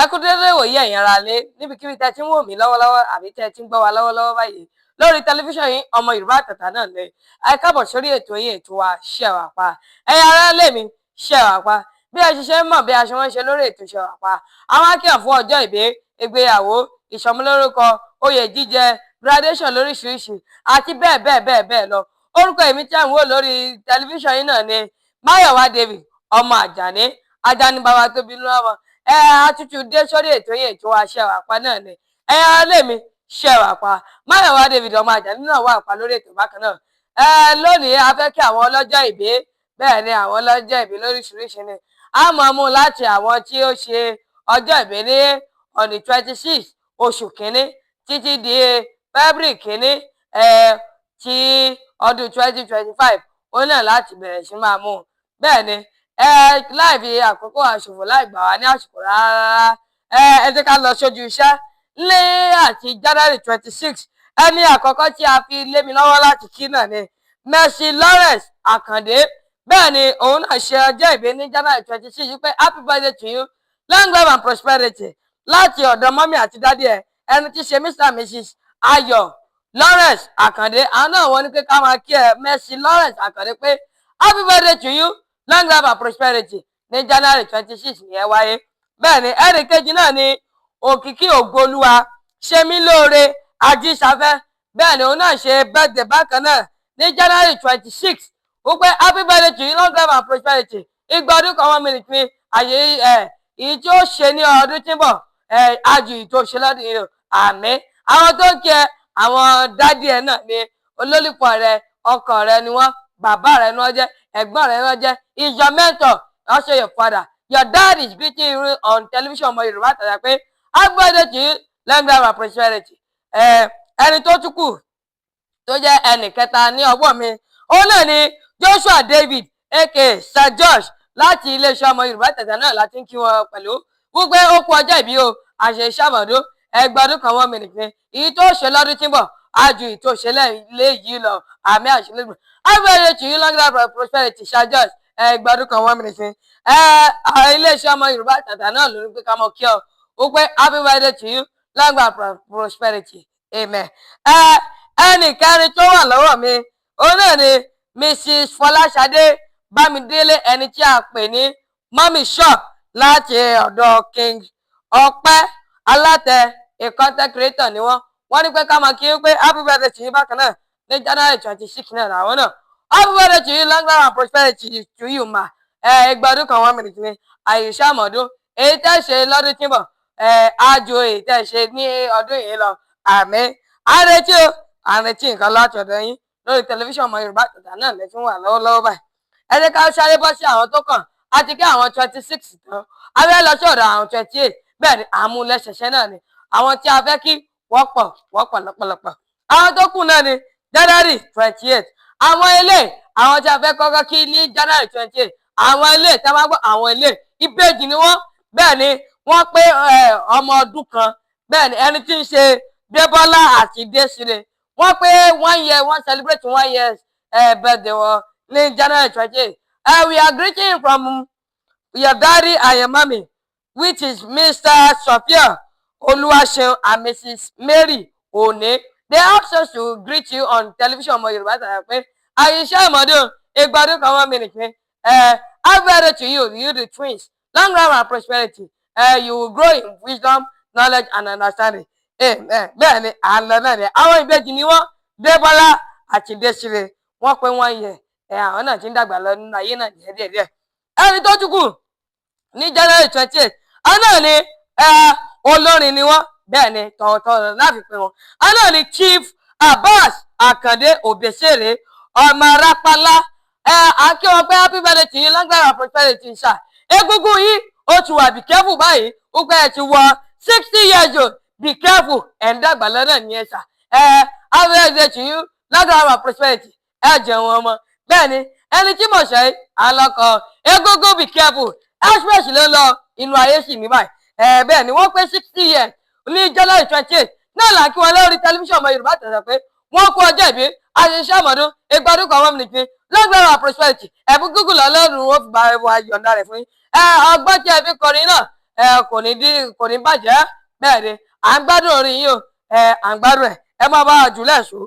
Ẹ kú dédé ìwòyí, ẹ̀yin ará lé, níbikíbi tẹ́ ti ń wò mí lọ́wọ́lọ́wọ́ àbí tẹ́ ti ń gbọ́ wa lọ́wọ́lọ́wọ́ báyìí lórí tẹlifíṣàn yín, Ọmọ Yorùbá Àtàtà náà lẹ. Ẹ káàbọ̀ sórí ètò yín, ètò wa, Ṣẹ́ Wà Pa. Ẹ̀yin ará lé mi, ṣẹ́ wà pa? Bí ẹ ṣe ṣe ń mọ̀ bí a ṣe wọ́n ṣe lórí ètò Ṣẹ́ Wà Pa, àwọn akíyàn fún ọjọ́ ìbí, ìgbéyàwó, ìsọmọlórúkọ, oyè jíjẹ, graduation lóríṣiríṣi àti bẹ́ẹ̀ bẹ́ẹ̀ bẹ́ẹ̀ bẹ́ẹ̀ lọ. Orúkọ èmi tí à ń wò lórí tẹlifíṣàn yín náà ni Máyọ̀wá David ọmọ Àjàní, Àjàní bàbá tóbi lọ́mọ. Ẹ àtútù dé sórí ètò yìí, ètò wa, Ṣẹ́ Wà Pa náà ni. Ẹ̀yin ará mi, ṣẹ́ wà pa? Máyọ̀wá David ọmọ Àjàní náà wà pa lórí ètò bákan náà. Ẹ lónìí, a fẹ́ kí àwọn ọlọ́jọ́ ìbí. Bẹ́ẹ̀ ni, àwọn ọlọ́jọ́ ìbí lóríṣiríṣi ni a máa mú láti àwọn tí ó ṣe ọjọ́ ìbí ní on the 26 oṣù kínní títí di February 1 ẹ ti ọdún 2025. Ó náà láti bẹ̀rẹ̀ sí máa mú un. Bẹ́ẹ̀ ni, ẹ láì fi àkókò àṣòfò, láì gbà wá ní àsìkò rárá, ẹ jẹ́ ká lọ sójú iṣẹ́ ní àti January 26. Ẹni àkọ́kọ́ tí a fi lé mi lọ́wọ́ láti kí náà ni Mercy Lawrence Àkàndé. Bẹ́ẹ̀ ni, òun náà ṣe ọjọ́ ìbí ní January 26, wípé happy birthday to you, long life and prosperity, láti ọ̀dọ̀ mummy àti daddy ẹ̀, ẹni tí ṣe Mr and Mrs Ayọ̀ Lawrence Àkàndé. Àwọn náà wọ́n ní pé ká máa kí ẹ, Mercy Lawrence Àkàndé, pé happy birthday to you, long life and prosperity. Ní January 26 yẹn wáyé. Bẹ́ẹ̀ ni, ẹnì kejì náà ni Òkìkí Ògoolúwa Ṣemílóore Ajísáfẹ́. Bẹ́ẹ̀ ni, òun náà ṣe birthday bákan náà ní January 26, wípé happy birthday to you, long life and prosperity. 200 ọdún 1 minute ni àyè ẹ̀. Èyí tí ó ṣe ní ọdún tí ń bọ̀ ẹ̀ ájú èyí tó ṣe lọ́dún yìí o. Àmín. Àwọn tó ń kí ẹ, àwọn daddy ẹ náà ni, olólùfọ́ rẹ, ọkọ rẹ ni wọ́n, bàbá rẹ ni wọ́n jẹ́, ẹ̀gbọ́n rẹ ni wọ́n jẹ́, is your mentor, also your father. Your dad is greeting you on television Ọmọ Yorùbá Àtàtà pé happy birthday to you, long life and prosperity. Ẹni tó tún kù tó jẹ́ ẹnì kẹta ní ọwọ́ mi, òun náà ni Joshua David, aka Sir Josh, láti iléeṣẹ́ Ọmọ Yorùbá Àtàtà náà láti ń kí wọn pẹ̀lú wípé ó kú ọjọ́ ìbí o, àṣẹ ìṣàmọ̀dún, 200 ọdún 1 minute ni. Èyí tó ṣe lọ́dún tí ń bọ̀ á ju èyí tó ṣe léyìí lọ. Àmín, àṣìlẹ́gbọ̀n. Happy birthday to you, long life and prosperity, Sir Josh. 200 ọdún 1 minute ni. Iléeṣẹ́ Ọmọ Yorùbá Àtàtà náà ló ní pé ká mọ kí ọ wípé happy birthday to you, long life and prosperity, amen. Ẹnì kẹrin tó wà lọ́wọ́ mi, òun náà ni Mrs Fọláṣadé Bámidélé, ẹni tí a pè ní Mummy Shop, láti ọ̀dọ̀ King Ọpẹ́ Alátẹ, a content creator ni wọ́n. Wọ́n ní pé ká máa kí pé happy birthday to you bákan náà ní January 26 náà làwọn náà. Happy birthday to you, long life and prosperity to you, ma. 200 ọdún 1 minute ni, àyíṣà mọ̀ọ́dún. Èyí tẹ́ ṣe lọ́dún tí ń bọ̀ ẹ ájú èyí tẹ́ ṣe ní ọdún yìí lọ. Àmín. À ń retí o, à ń retí nǹkan láti ọ̀dọ̀ yín lórí tẹlifíṣàn Ọmọ Yorùbá Àtàtà náà lẹ́tún wà lọ́wọ́lọ́wọ́ báyìí. Ẹ jẹ́ ká sáré bọ́ sí àwọn tó kàn. Àti kí àwọn 26 tán, a fẹ́ lọ sí ọ̀dọ̀ àwọn 28. Bẹ́ẹ̀ ni, àmúlẹ̀ṣẹ̀ṣẹ̀ náà ni àwọn tí a fẹ́ kí wọ́pọ̀ wọ́pọ̀ lọ́pọ̀lọpọ̀. Àwọn tó kù náà ni January 28. Àwọn ilé àwọn tí a fẹ́ kọ́kọ́ kí ní January 28, àwọn ilé tí a máa gbọ́, àwọn ilé ìbejì ni wọ́n. Bẹ́ẹ̀ ni, wọ́n pé ọmọ ọdún kan. Bẹ́ẹ̀ ni, ẹni tí ń ṣe Débọ́lá àti Désiré, wọ́n pé one year, wọ́n celebrate 1 year birthday wọn ní January 28. We are greeting from your daddy and your mommy, which is Mr. Sophia Oluwaseun and Mrs. Mary Oni. They asked us to greet you on television Ọmọ Yorùbá Àtàtà pé àyíṣẹ́ ìmọ̀dún, 200 ọdún 1 minute ni. Happy birthday to you, you the twins. Long life and prosperity. You will grow in wisdom, knowledge and understanding. Amen. Bẹ́ẹ̀ ni, à ń lọ náà ni. Àwọn ìbejì ni wọ́n, Débọ́lá àti Désiré. Wọ́n pé wọ́n yẹ Àwọn náà ti ń dàgbà lọ nínú ayé náà díẹ̀ díẹ̀. Ẹni tó tún kù ní January 28, àwọn náà ni olórin ni wọ́n. Bẹ́ẹ̀ ni, tọ̀wọ̀tọ̀wọ̀ láfi pé wọn. Àwọn náà ni Chief Abbas Akande Obesere, ọmọ Rápálá. À kí wọn pé happy birthday to you, lágbára prosperity ṣá. Egungun yìí ó ti wà, be careful báyìí. Ó pẹ́ ẹ ti wọ 60 years old, be careful, ẹ̀ ń dàgbà lọ́nà ní ẹ̀ ṣá. Happy birthday to you, lágbára prosperity, ẹ jẹun ọmọ. Bẹ́ẹ̀ ni, ẹni tí mo ṣe alọ́kọ̀ egungun, be careful, express ló ń lọ inú ayé sì ní báyìí. Bẹ́ẹ̀ ni, wọ́n pé 60 years ní January 28 náà là ń kí wọn lórí tẹlifíṣàn ọmọ Yorùbá tẹ̀sán pé wọ́n kú ọjọ́ ìbí, àṣìṣe àmọ́dún, ìgbádùn kan wọ́n nìkan, lágbára prosperity, ẹ̀bùn gígùn lọ́lọ́run ó fi bá wa yọ̀ǹda rẹ̀ fún yín. Ọgbọ́n tí ẹ fi kọrin náà kò ní dín, kò ní bàjẹ́. Bẹ́ẹ̀ ni, à ń gbádùn orin yìí o, à ń gbádùn ẹ̀, ẹ máa bá a jù lẹ́sùn.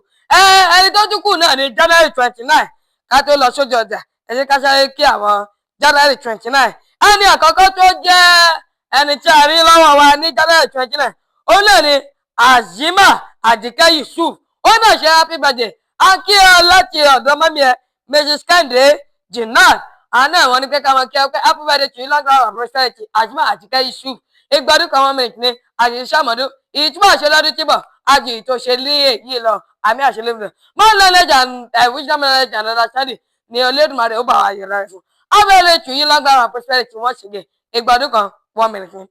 Ẹni tó tún kù náà ní January 29. Ká tó lọ sójú ọjà, ẹ ṣe ká sáré kí àwọn January 29. Ẹni àkọ́kọ́ tó jẹ́ ẹni tí a rí lọ́wọ́ wa ní January 29, ó náà ni Azima Àdìkẹ́ Yusuf. Ó náà ṣe happy birthday. A kí ọ láti ọ̀dọ̀ mummy ẹ, Mrs Kẹ́hìndé Jinad. Àná àwọn ní pé ká máa kí ọ pé happy birthday to you, lágbára prosperity, Azima Àdìkẹ́ Yusuf. Ìgbádùn kan wọn mìíràn ní àṣìṣe àmọ́dún ìtumọ̀ àṣẹ lọ́dún tí bọ̀ àjì tó ṣe ní èyí lọ àmì àṣẹlẹ̀ more knowledge and wisdom, knowledge and understanding ni Olódùmarè ó bá wa yọ̀rọ̀ rẹ̀ fún abẹ́rẹ́ tù yín, lágbára prosperity. Wọ́n ṣe gẹ̀ ìgbádùn kan wọ́n mìíràn fún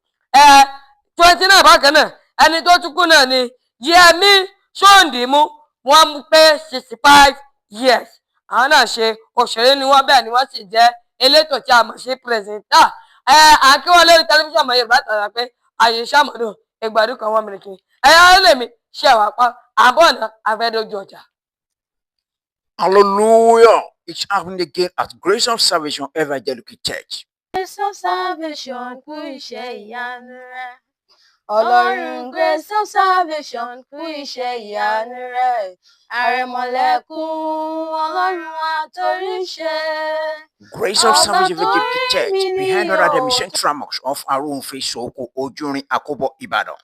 29. Bákan náà, ẹni tó tún kú náà ni Yẹmí Ṣóǹdìmú. Wọ́n pé 65 years. Àwọn náà ṣe òṣèré ni wọ́n, bẹ́ẹ̀ ni wọ́n sì jẹ́ elétò tí a mọ̀ sí presenter. À kí wọ́n lórí tẹlifíṣàn ọmọ Yorùbá tàbí pé àyè sàmọ́dún ìgbádùn kan wọ́n mìíràn kí ẹ̀yà lèmi ṣe wà pa àbọ̀ náà afẹ́dójú ọjà. Hallelujah. It's happening again at Grace of Salvation Evangelical Church. Grace of Salvation, kú iṣẹ́ ìyanu rẹ̀. Ọlọ́run Grace of Salvation, kú iṣẹ́ ìyanu rẹ̀. Àrẹ̀mọ̀lẹ́kún Ọlọ́run àtòríṣe. Grace of Ọba Salvation tó Evangelical rí Church mi ní behind Orademi o. Central Mosque off Arunfe Soko Ojurin Akobo, Ibadan.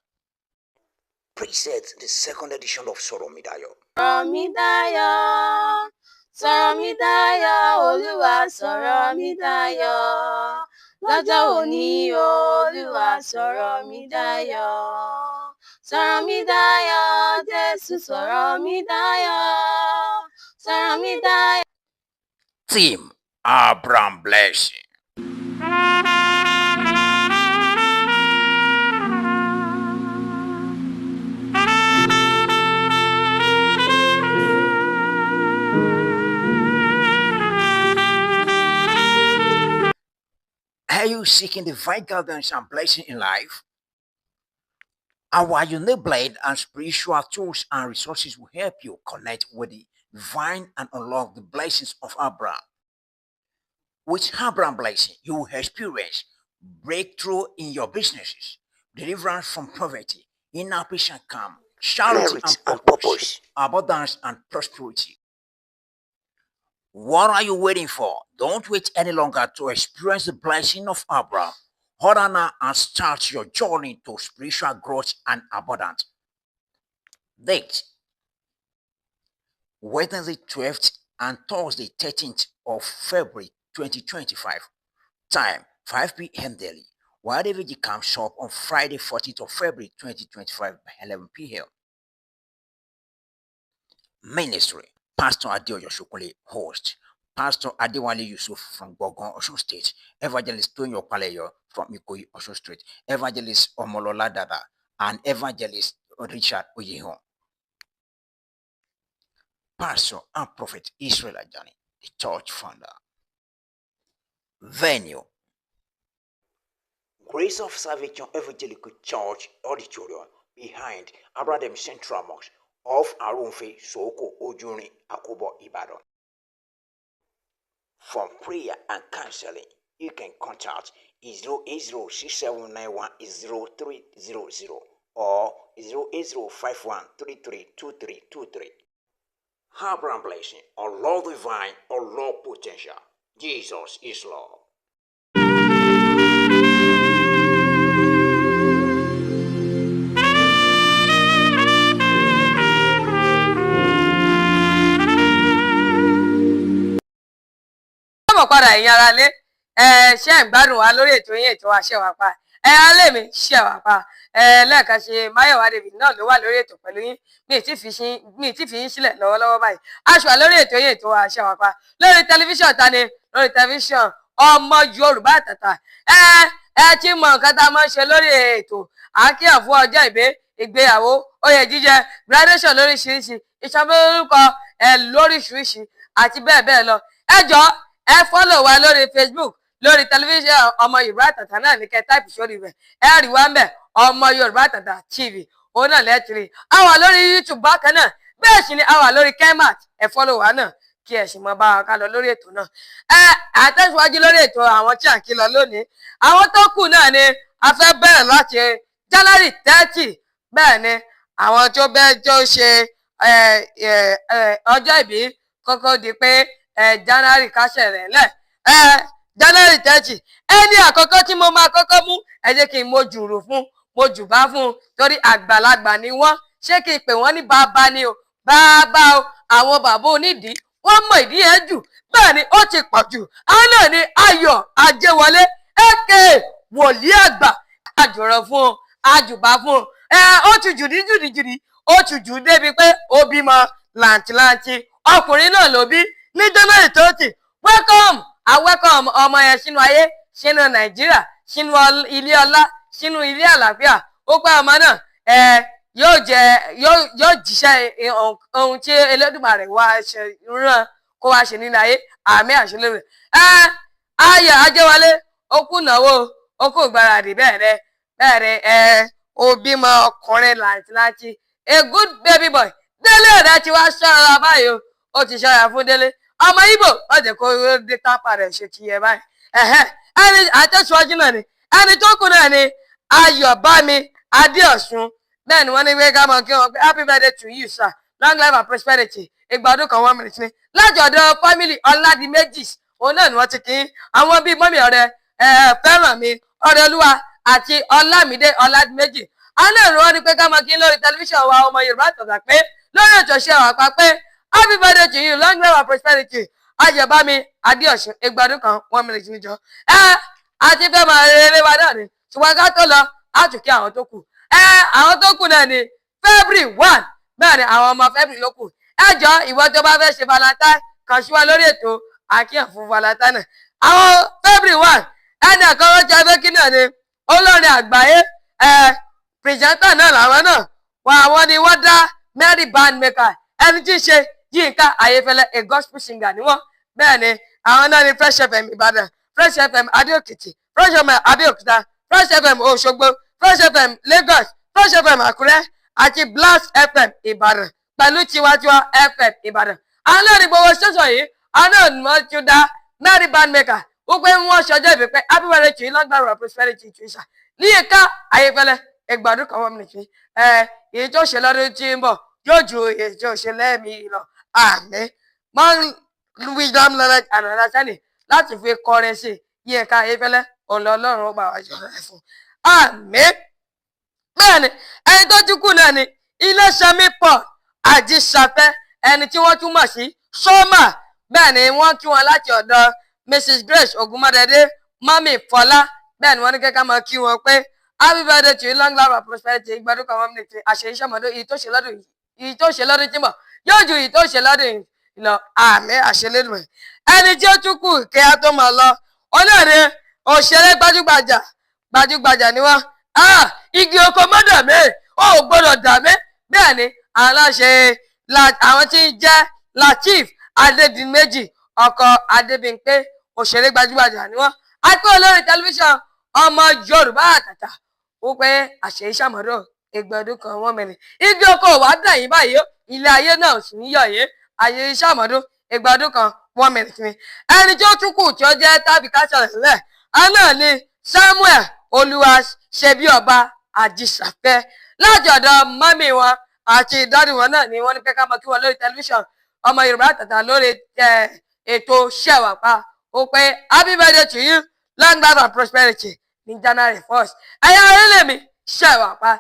Present the second edition of Soromidayo. Sọ̀rọ̀ mi dayọ̀, sọ̀rọ̀ mi dayọ̀, Olúwa sọ̀rọ̀ mi dayọ̀. Lọ́jọ́ òní, Olúwa sọ̀rọ̀ mi dayọ̀. Sọ̀rọ̀ mi dayọ̀, Jésù sọ̀rọ̀ mi dayọ̀. Sọ̀rọ̀ mi dayọ̀. Team Abraham Blessing. Are you seeking divine guidance and blessing in life? Our unique blade and spiritual tools and resources will help you connect with the divine and unlock the blessings of Abraham. With Abraham blessing, you will experience breakthrough in your businesses, deliverance from poverty, inner peace and calm, charity Clarity and and purpose, purpose. abundance and prosperity. What are you waiting for? Don't wait any longer to experience the blessing of Abraham. Order now and start your journey to spiritual growth and abundance. Date: Wednesday 12th and Thursday 13th of February 2025. Time: 5 p.m. daily. YDVG Camp Shop on Friday 14th of February 2025 by 11 p.m. Ministry: Pastor Adeoyo Shokule, host. Pastor Adewale Yusuf from Gogon, Osun State. Evangelist Tonyo Paleyo from Ikoyi, Osun State. Evangelist Omolola Dada and Evangelist Richard Oyehon. Pastor and Prophet Israel Ajani, the church founder. Venue: Grace of Salvation Evangelical Church Auditorium behind Abraham Central Mosque off Arunfe Soko Ojurin Akobo, Ibadan. For prayer and counseling, you can contact 08067910300 or 08051332323. Abraham Blessing, or Lord Divine or Lord Potential. Jesus is Lord. Padà, ẹ̀yin ará lé, ẹ ṣe ń gbádùn wa lórí ètò yín, ètò wa Ṣé Wàá Pa. Ẹ alẹ́ mi, Ṣé Wàá Pa. Ẹ lẹ́ẹ̀kan ṣe, Máyọ̀wá David náà ló wà lórí ètò pẹ̀lú yín. Mi ì tí fi yín sílẹ̀ lọ́wọ́lọ́wọ́ báyìí. A ṣì wà lórí ètò yín, ètò wa Ṣé Wàá Pa, lórí tẹlifíṣàn ta ni? Lórí tẹlifíṣàn Ọmọ Yorùbá Àtàtà. Ẹ ti mọ nǹkan tá a máa ń ṣe lórí ètò: à ń kíyàn fún ọjọ́ ìbí, ìgbéyàwó, oyè jíjẹ, graduation lóríṣiríṣi, ìsọmọlórúkọ ẹ lóríṣiríṣi àti bẹ́ẹ̀ bẹ́ẹ̀ lọ. Ẹ jọ̀ọ́, ẹ follow wa lórí Facebook, lórí tẹlifíṣàn Ọmọ Yorùbá Àtàtà náà ní kẹ́ type sórí rẹ̀, ẹ rí wa ń bẹ̀. Ọmọ Yorùbá Àtàtà TV, òun náà lẹ́tìrì. A wà lórí YouTube bákan náà, bẹ́ẹ̀ sì ni a wà lórí Kemat. Ẹ follow wa náà kí ẹ sì mọ bá wa ká lọ lórí ètò náà. Ẹ àtẹ̀síwájú lórí ètò àwọn tí à ń kí lọ lónìí. Àwọn tó kù náà ni a fẹ́ bẹ̀rẹ̀ láti January 30. Bẹ́ẹ̀ ni, àwọn tó bẹ́ẹ̀ tó ṣe ọjọ́ ìbí kọ́kọ́ di pé January kásẹ̀ rẹ̀ lẹ̀, January 30. Ẹni àkọ́kọ́ tí mo máa kọ́kọ́ mú, ẹ jẹ́ kí n mo jùrù fún, mo jù bá fún un, torí àgbàlagbà ni wọ́n. Ṣé kí n pè wọ́n ní bàbá ni o? Bàbá o, àwọn bàbá onídìí, wọ́n mọ ìdí yẹn jù. Bẹ́ẹ̀ ni, ó ti pọ̀ jù. Àwọn náà ni Ayọ̀ Ajéwọlé, aka Wòlíì Àgbà. Àjùrọ̀ fún un, àjùbá fún un. Ẹ ó ti jùdí jùdí jùdí, ó ti jù débi pé ó bímọ làǹtìlanti. Ọkùnrin náà ló bí ní January 30. Welcome, I welcome ọmọ yẹn sínú ayé, sínú Nàìjíríà, sínú ilé ọlá, sínú ilé àlàáfíà. Ó pẹ́ ọmọ náà, ẹ yóò jẹ, yóò jíṣẹ́ ohun tí Elédùmarè wá ṣe rán kó wá ṣe nínú ayé. Àmì àṣẹlẹ̀ rẹ̀. Ẹ Ayọ̀ Ajéwọlé, ó kú náwó, ó kú gbáradì. Bẹ́ẹ̀ rẹ, bẹ́ẹ̀ rẹ. Ẹ ó bímọ ọkùnrin làǹtìlanti, a good baby boy. Délé rẹ ti wá ṣọ́ra báyìí o, ó ti ṣọ́ra fún Délé ọmọ Ìgbò. Ó jẹ́ kó dé tápà rẹ̀ ṣe ti yẹ báyìí. Ẹni àtẹ̀síwájú náà ni ẹni tó kù náà ni Ayọ̀bámi Adéọ̀sùn. Bẹ́ẹ̀ ni, wọ́n ní pé ká mọ̀ kí wọ́n pé happy birthday to you, sir, long life and prosperity. Ìgbà ọdún kan one minute ni láti ọ̀dọ̀ family Ọládìméjì. Òun náà ni wọ́n ti kí àwọn bíi mummy ọ̀rẹ́ fẹ́ràn mi, ọ̀rẹ́ olúwa àti Ọlámídé Ọládìméjì. Àwọn náà ni wọ́n ní pé ká máa kí lórí tẹlifíṣàn wa Ọmọ Yorùbá Àtàtà pé lórí ètò Ṣe Wà Pa pé happy birthday to you, long life and prosperity, Ayọ̀bámi Adéọ̀sùn. Ìgbà ọdún kan one minute níjọ ẹ àti fẹ́ máa rere wa náà ni. Ṣùgbọ́n ká tó lọ, á tún kí àwọn tó kù. Ẹ àwọn tó kù náà ni February 1. Bẹ́ẹ̀ ni, àwọn ọmọ February ló kù. Ẹ jọ, ìwọ tó bá fẹ́ ṣe Valentine, kàn sí wa lórí ètò àkíyàn fún Valentine náà. Àwọn February 1, ẹnì àkọ́kọ́ tí a fẹ́ kí náà ni olórin àgbáyé, ẹ presenter náà làwọn náà wà. Àwọn ni wọ́n dá Merry Band Maker, ẹni tí í ṣe Yínká Ayéfẹ́lẹ́, a gospel singer ni wọ́n. Bẹ́ẹ̀ ni, àwọn náà ni Fresh FM Ìbàdàn, Fresh FM Adó-Èkìtì, Fresh FM Abẹ́òkúta, Fresh FM Òṣogbo, Fresh FM Lagos, Fresh FM Àkúrẹ́ àti Blast FM Ìbàdàn pẹ̀lú Tiwantiwa FM Ìbàdàn. Àwọn náà ní gbogbo station yìí. Àwọn náà ni wọ́n tún dá Merry Band Maker, wípé wọ́n ṣọjọ́ ìbí pé happy birthday to you, long life and prosperity to you, sir. Yínká Ayéfẹ́lẹ́, ẹgbàdún kan one minute. Ẹ èyí tó ṣe lọ́dún tí ń bọ̀ yóò ju èyí tó ṣe lẹ́ẹ̀mí lọ. Àmín. More wisdom, knowledge and understanding láti fi kọrin sí Yínká Ayéfẹ́lẹ́, òun lọ́lọ́run ó bá wa jọ rẹ̀ fún. Àmín. Bẹ́ẹ̀ ni, ẹni tó tún kù náà ni Ilésanmí Paul Àjíṣafẹ́, ẹni tí wọ́n tún mọ̀ sí Sọ́mà. Bẹ́ẹ̀ ni, wọ́n kí wọn láti ọ̀dọ̀ Mrs Grace Ogunmọ́dẹ́dé, mummy Fọlá. Bẹ́ẹ̀ ni, wọ́n ní kẹ́kẹ́ máa kí wọn pé happy birthday to you, long life and prosperity. Ìgbàdún kan one minute. Àṣeyíṣàmọ́dún. Èyí tó ṣe lọ́dún yìí, èyí tó ṣe lọ́dún tí ń bọ̀ yóò ju èyí tó ṣe lọ́dún yìí lọ. Àmín, àṣẹlẹ́dùn. Ẹni tí ó tún kù kí á tó máa lọ, náà ni òṣèré gbajúgbajà, gbajúgbajà ni wọ́n. Igi oko mọ́ dà mí, ó gbọ́dọ̀ dà mí. Bẹ́ẹ̀ ni, aláṣẹ àwọn tí ń jẹ́ Lateef Adédìméjì, ọkọ Adébímpé, òṣèré gbajúgbajà ni wọ́n. Àti olórí tẹlifíṣàn Ọmọ Yorùbá Àtàtà, wípé àṣeyíṣàmọ́dún, ẹgbẹ̀rún kan wọ́n mẹ́rin. Igi oko wà dà yín báyìí, ilé ayé náà sì ń yọ̀ yín. Àṣeyíṣàmọ́dún, ẹgbẹ̀rún kan wọ́n mẹ́rin ni. Ẹni tí ó tún kù tí ó jẹ́ tàbí kásẹ̀ sílẹ̀ náà ni Samuel Olúwaṣebíọba Àjíṣàfẹ́. Láti ọ̀dọ̀ mummy wọn àti daddy wọn náà ni wọ́n ní pé ká máa kí wọn lórí tẹlifíṣàn Ọmọ Yorùbá Àtàtà lórí ètò Ṣẹ̀wàpá, ó pé happy birthday to you, long life and prosperity ní January 1st. Ẹ̀yà orílẹ̀ mi, Ṣẹ̀wàpá.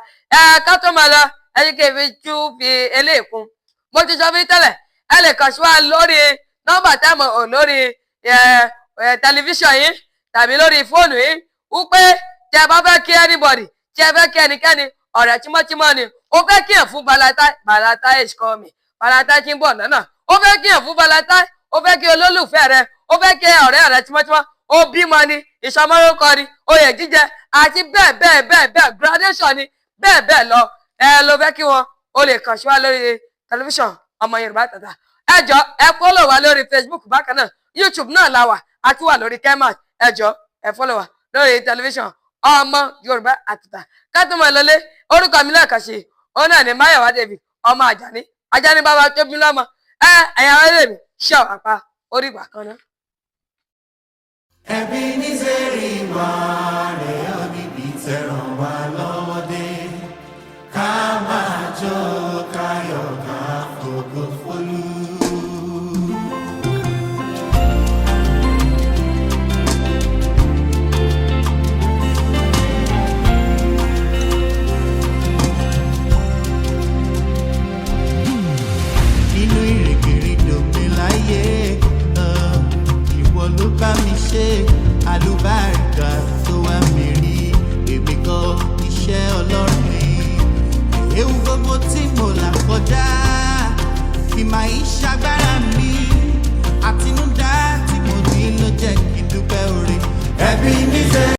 Ẹ̀ ká tó máa lọ, ẹ̀yìn kí n fi tú fi eléyìí kún. Mo ti sọ fún tẹ́lẹ̀, ẹ lè kàn sí wa lórí nọ́mbà tẹ́mọ̀ ò lórí tẹlifíṣàn yín tàbí lórí fóònù yín wípé tí ẹ bá fẹ́ kí anybody, tí ẹ fẹ́ kí ẹnikẹ́ni, ọ̀rẹ́ tímọ́tímọ́ ni, ó fẹ́ kí ẹ̀ fún Valentine. Valentine is coming, Valentine tí ń bọ̀ lọ́nà. Ó fẹ́ kí ẹ̀ fún Valentine, ó fẹ́ kí olólùfẹ́ rẹ, ó fẹ́ kí ọ̀rẹ́ rẹ tímọ́tímọ́, ó bímọ ni, ìsọmọlórúkọ ni, oyè jíjẹ àti bẹ́ẹ̀ bẹ́ẹ̀ bẹ́ẹ̀ bẹ́ẹ̀, graduation ni, bẹ́ẹ̀ bẹ́ẹ̀ lọ, ẹ ló fẹ́ kí wọn, ó lè kàn sí wa lórí tẹlifíṣàn Ọmọ Yorùbá Àtàtà. Ẹ jọ, ẹ follow wa lórí Facebook bákan náà, YouTube náà la wà, a tún wà lórí kemat. Ẹ jọ, ẹ follow wa lórí tẹlifíṣàn Ọmọ Yorùbá Àtàtà. Ká tó máa lọlé, orúkọ mi lẹ́ẹ̀kan sí i, òun náà ni Máyọ̀wá David, ọmọ Àjàní, Àjàní bàbá tó bí lọ́mọ. Ẹ ẹ̀yà wọlé mi ṣé ọ̀pá pa orí ìgbà kan náà. Ebenezeri wà rẹ̀ ọ́ níbi tẹ̀ràn wá lọ́wọ́ dé. Ká máa jó káyọ̀ ká fògo fólú. Nínú ìrìnkèrindò mi láyé, ìwọ ló bá mi ṣe, àlùbáríkà tó wá mi rí, èmi kọ́, iṣẹ́ Ọlọ́run ni. Ewu gbogbo tí mo là kọjá, ìmọ̀ ìṣàgbára mi àtinúdá tí mo ní ló jẹ́ kí n dúpẹ́ oore. Ebenezer.